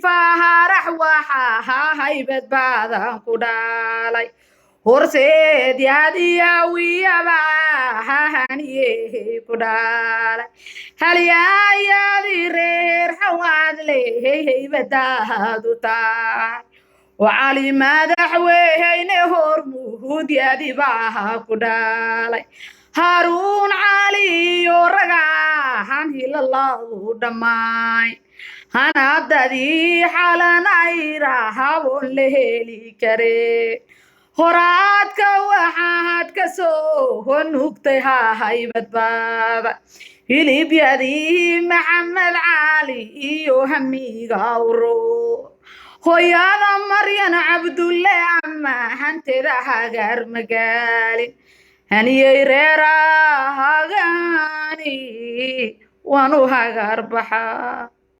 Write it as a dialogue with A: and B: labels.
A: Faarax waxa haybad badan ku dhalay, horseed yaadiyawiyaba haniyey ku dhalay, halyaayadii reer Xawaadle haybadaadu tahay Wacali madaxweyne hormuudyadi baa ku dhalay, Haruun Cali iyo ragahan hilaladu dhammaay, hanadadii xalanayra haboon la heli kare. Horaadka waxaad ka soo honugtay ha haybad baada, hilibyadii Maxamed Cali iyo hamiga uro, hooyada Maryan Cabdulle ama hantida hagaar magaalin, haniyey reera hagaani waanu hagaar baxaa.